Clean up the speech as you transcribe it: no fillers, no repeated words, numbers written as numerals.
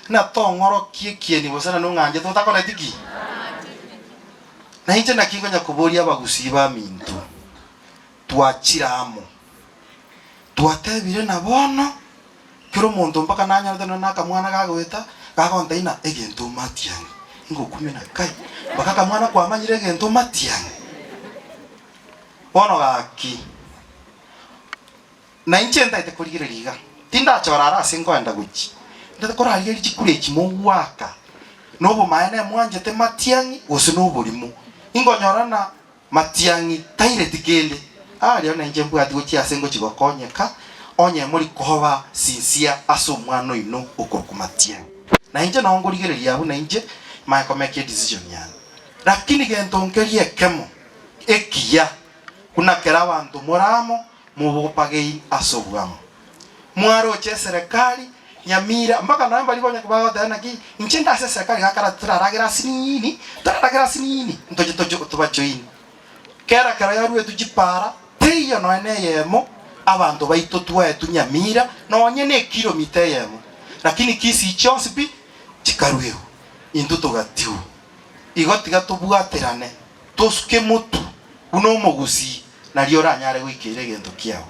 Ng'a tong'orokie ekieni gose na nong'anchete otakoreti ki? Na inche naki nkonya koboria abagusii baminto, twachire amo, twatebire na bono, kera omonto mpaka nanyorete nonya na akamwana gagoeta, gagontebia ng'a egento matiang'i, ngokumia na kai, mpaka akamwana kwamanyire egento matiang'i. Bono gaki. Na inche ntaete korigereria iga, tindachora are ase nkoenda gochia. Ntaete korarigereria chikura echi mogoaka, na obomaene mwanchete matiang'i gose noborimo. Inkonyora na matiang'i taireti kende. Aria na inche mbwati gochia ase ngochia gokonyeka, onye mori koba sincere ase omwana oino okorokwa matiang'i. Na inche nao nkorigereria abwo na inche manye komake edecision yane. Lakini gento nkeria ekemo ekiya, buna kera abanto more amo, Mobopagei ase obwamo. Mwaroche eserekari nyamira mpaka nonya mbaria bonya bagoteba naki inche nde ase eserekari gakara toraragera asinini toraragera asinini ntoche toche tobajoini. Kera kero yaruetwe chipara teiyo nonya na eyemo abanto baito twaetwe nyamira nonye na ekilomita eyemo lakini Kisii chionsi pi chikaruegwa intwe togatiwa. Igo tiga tobwaterane tosuke motu buna omogusii nario oranyare goikeria egento kiao.